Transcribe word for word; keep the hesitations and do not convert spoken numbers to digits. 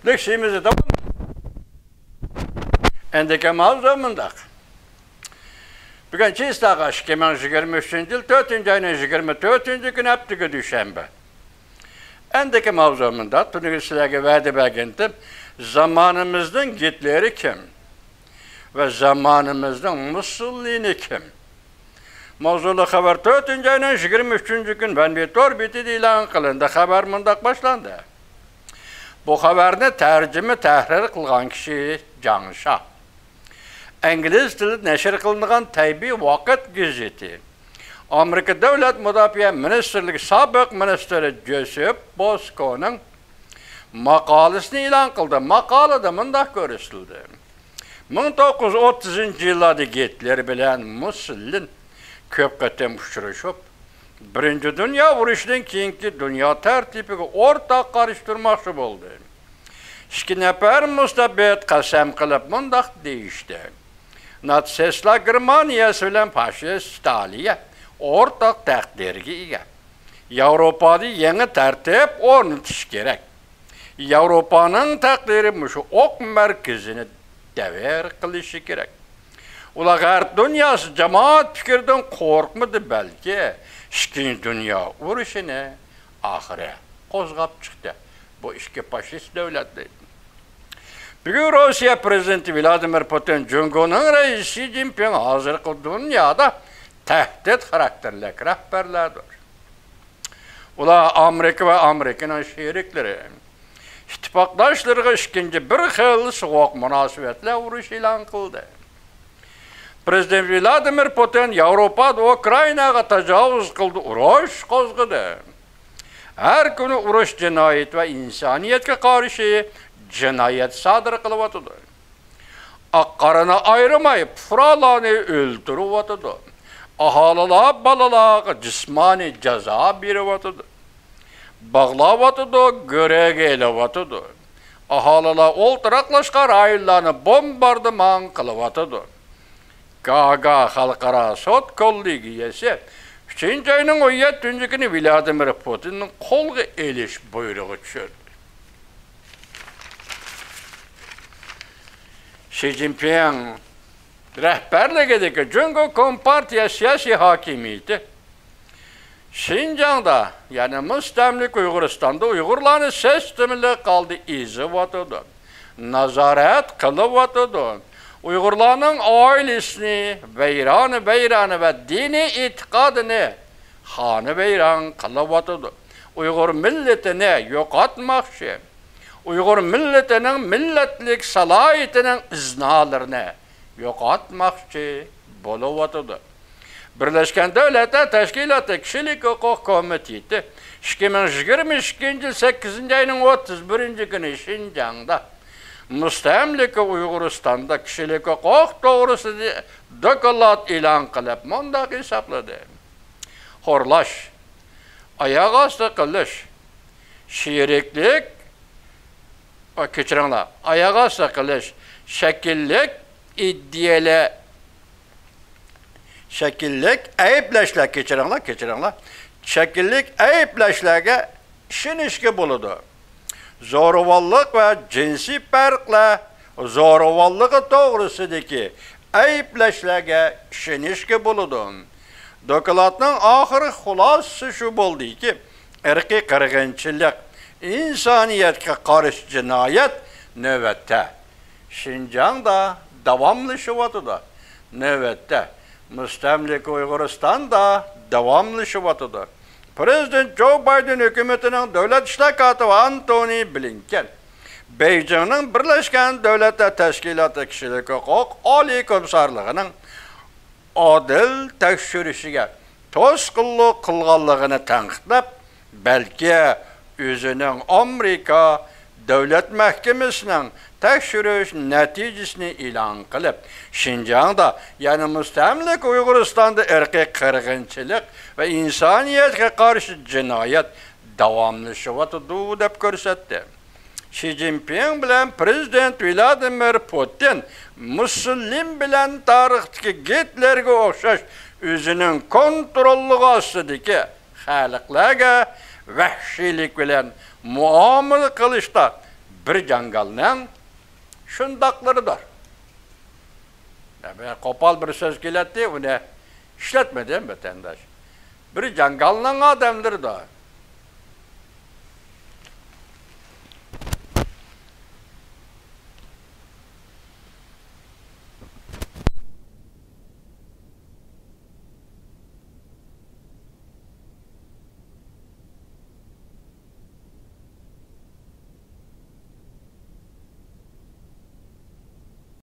لېكسىيىمىزنى داۋام. ئەندىكى ماۋزۇ مۇنداق. بۈگۈن چىستا ئىككى مىڭ يىگىرمە ئۈچىنچى يىل تۆتىنچى ئاينىڭ يىگىرمە تۆتىنچى كۈنى، ھەپتىكى دۈشەنبە. ئەندىكى ماۋزۇ مۇنداق. تۈنۈگۈن سىلەرگە ۋەدە بەرگەنتىم، زامانىمىزنىڭ گىتلېرى كىم ۋە زامانىمىزنىڭ مۇسسولىنى كىم؟ ماۋزۇلۇق خەۋەر تۆتىنچى ئاينىڭ يىگىرمە ئۈچىنچى كۈنى مەنبە تور بېتىدە ئېلان قىلىندى. خەۋەر مۇنداق باشلاندى. بۇ خەۋەرنى تەرجىمە تەھرىر قىلغان كىشى جاڭ شا. ئىنگلىز تىلىدا نەشر قىلىنغان تەيبىي ۋاقىت گېزىتى. ئامېرىكا دۆلەت مۇداپىئە مىنىستىرلىكى سابىق مىنىستىرى جوسېپ بوسكونىڭ ماقالىسىنى ئېلان قىلدى. ماقالىدە مۇنداق كۆرسىتىلدى. مىڭ توققۇز يۈز ئوتتۇزىنچى يىللاردا گىتلېر بىلەن مۇسسولىن كۆپ قېتىم ئۇچرىشىپ، بىرىنچى دۇنيا ئۇرۇشىدىن كېيىنكى دۇنيا تەرتىپىگە ئورتاق قارشى تۇرماقچى بولدى. ئىككى نەپەر مۇستەبىت قەسەم قىلىپ مۇنداق دېيىشتى: ناتسىستلار گېرمانىيەسى بىلەن فاشىست ئىتالىيە ئورتاق تەقدىرگە ئىگە. ياۋروپادا يېڭى تەرتىپ ئورنىتىش كېرەك. ياۋروپانىڭ تەقدىرى مۇشۇ ئوق مەركىزىنى دەۋر قىلىشى كېرەك. ئۇلار غەرب دۇنياسى جامائەت پىكرىدىن قورقمىدى، بەلكى ئىككىنچى دۇنيا ئۇرۇشىنى ئاخىرى قوزغاپ چىقتى. بۇ ئىككى فاشىست دۆلەتنى. بۈگۈن روسىيە پىرېزىدېنتى ۋلادىمىر پۇتىن، جۇڭگونىڭ رەئىسى شى جىنپىڭ ھازىرقى دۇنيادا تەھدىت خاراكتېرلىك رەھبەرلەردۇر. ئۇلار ئامېرىكا ۋە ئامېرىكىنىڭ شېرىكلىرى، ئىتتىپاقداشلىرىغا ئىككىنچى بىر خىل سوغۇق مۇناسىۋەتلەر ئۇرۇشى ئېلان قىلدى. پىرېزىدېنت ۋلادىمىر پۇتىن ياۋروپادا ئۇكرائىناغا تاجاۋۇز قىلدى، ئۇرۇش قوزغىدى. ھەر كۈنى ئۇرۇش جىنايەت ۋە ئىنسانىيەتكە قارشى جىنايەت سادىر قىلىۋاتىدۇ. ئاق-قارىنى ئايرىماي پۇقرالارنى ئۆلتۈرۈۋاتىدۇ. ئاھالىلەر بالىلارغا جىسمانىي جازا بېرىۋاتىدۇ. باغلاۋاتىدۇ، گۆرۈگە ئېلىۋاتىدۇ. ئاھالىلەر ئولتۇراقلاشقان رايونلارنى بومباردىمان قىلىۋاتىدۇ. گاگا خەلقئارا سوت كوللېگىيەسى ئۈچىنچى ئاينىڭ ئون يەتتىنچى كۈنى ۋلادىمىر پۇتىننى قولغا ئېلىش بۇيرۇغى چۈشۈردى. شى جىنپىڭ رەھبەرلىكىدىكى جۇڭگو كومپارتىيە سىياسىي ھاكىمىيىتى شىنجاڭدا، يەنى مۇستەملىكە ئۇيغۇرىستاندا ئۇيغۇرلارنى سىستېمىلىق ھالدا ئېزىۋاتىدۇ، نازارەت قىلىۋاتىدۇ. ئۇيغۇرلارنىڭ ئائىلىسىنى ۋەيرانە-ۋەيرانە ۋە دىنىي ئېتىقادىنى خانىۋەيران قىلىۋاتىدۇ. ئۇيغۇر مىللىتىنى يوقاتماقچى. ئۇيغۇر مىللىتىنىڭ مىللەتلىك سالاھىيىتىنىڭ ئىزنالىرىنى يوقاتماقچى بولۇۋاتىدۇ. بىرلەشكەن دۆلەتلەر تەشكىلاتى كىشىلىك ھوقۇق كومىتېتى ئىككى مىڭ يىگىرمە ئىككىنچى يىل سەككىزىنچى ئاينىڭ ئوتتۇز بىرىنچى كۈنى شىنجاڭدا مۇستەملىكە ئۇيغۇرىستاندا كىشىلىك ھوقۇق توغرىسىدا دوكلات ئېلان قىلىپ مۇنداق ھېسابلىدى: خورلاش، ئاياغ ئاستى قىلىش، شېرىكلىك، ئا، كەچۈرۈڭلار، ئاياغ ئاستى قىلىش، شەكىللىك ئىدىيەلە-، شەكىللىك ئەيىبلەشلەر، كەچۈرۈڭلار، كەچۈرۈڭلار، شەكىللىك ئەيىبلەشلەرگە ئىشىنىشكە بولىدۇ. زورىۋاللىق ۋە جىنسىي پەرقلەر زورىۋاللىقى توغرىسىدىكى ئەيىبلەشلەرگە ئىشىنىشكە بولىدۇ. دوكلاتنىڭ ئاخىرقى خۇلاسىسى شۇ بولدىكى، ئىرقىي قىرغىنچىلىق، ئىنسانىيەتكە قارشى جىنايەت نۆۋەتتە شىنجاڭدا داۋاملىشىۋاتىدۇ. نۆۋەتتە مۇستەملىكە ئۇيغۇرىستاندا داۋاملىشىۋاتىدۇ. پىرېزىدېنت جو بايدېن ھۆكۈمىتىنىڭ دۆلەت ئىشلار كاتىپى ئانتونى بلىنكېن بېيجىڭنىڭ بىرلەشكەن دۆلەتلەر تەشكىلاتى كىشىلىك ھوقۇق ئالىي كومىسسارلىقىنىڭ ئادىل تەكشۈرۈشىگە توسقۇنلۇق قىلغانلىقىنى تەنقىدلەپ، بەلكى ئۆزىنىڭ ئامېرىكا دۆلەت مەھكىمىسىنىڭ تەكشۈرۈش نەتىجىسىنى ئېلان قىلىپ، شىنجاڭدا، يەنى مۇستەملىكە ئۇيغۇرىستاندا ئىرقىي قىرغىنچىلىق ۋە ئىنسانىيەتكە قارشى جىنايەت داۋاملىشىۋاتىدۇ، دەپ كۆرسەتتى. شى جىنپىڭ بىلەن پىرېزىدېنت ۋلادىمىر پۇتىن مۇسسولىن بىلەن تارىختىكى گىتلېرگە ئوخشاش ئۆزىنىڭ كونتروللۇقى ئاستىدىكى خەلقلەرگە ۋەھشىيلىك بىلەن مۇئامىلە قىلىشتا بىر جاڭگالنىڭ شۇنداقلىرىدۇر. يا، بىر قوپال بىر سۆز كېلەتتى، ئۇنى ئىشلەتمىدىم، ۋەتەنداش. بىر جاڭگالنىڭ ئادەملىرىدۇر.